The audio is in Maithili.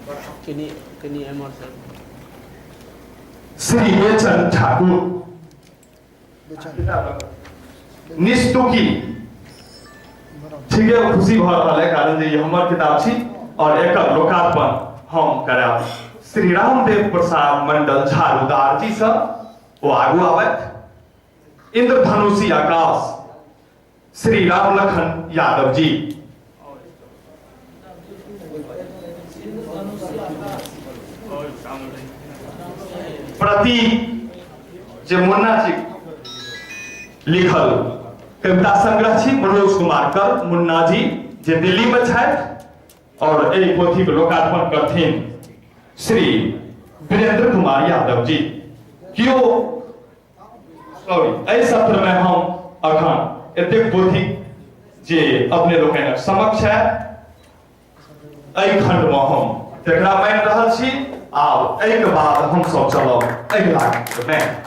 कनी कनी एम्हर से। श्री बेचन ठाकुर निस्तुकी। ठीक है, खुशी भऽ रहल है, कारण जे ई हमर किताब छी और एकर लोकार्पण हम करायब। श्री रामदेव प्रसाद मंडल झाड़ूदार जी से ओ आगू आबथि। इंद्रधनुषी आकाश, श्री राम लखन यादव जी। प्रतीक, जे मुन्ना जी लिखल कविता संग्रह छी, मनोज कुमार कर मुन्ना जी जे दिल्ली में छथि और एहि पोथी के लोकार्पण करथिन श्री वीरेंद्र कुमार यादव जी। कियो सॉरी, एहि सत्र में हम अखन एतेक पोथी जे अपने लोकनिक समक्ष है, एहि खंड में हम तकरा मानि रहल छी। आब एहिके बाद हम सब चलब अगिला खंड में।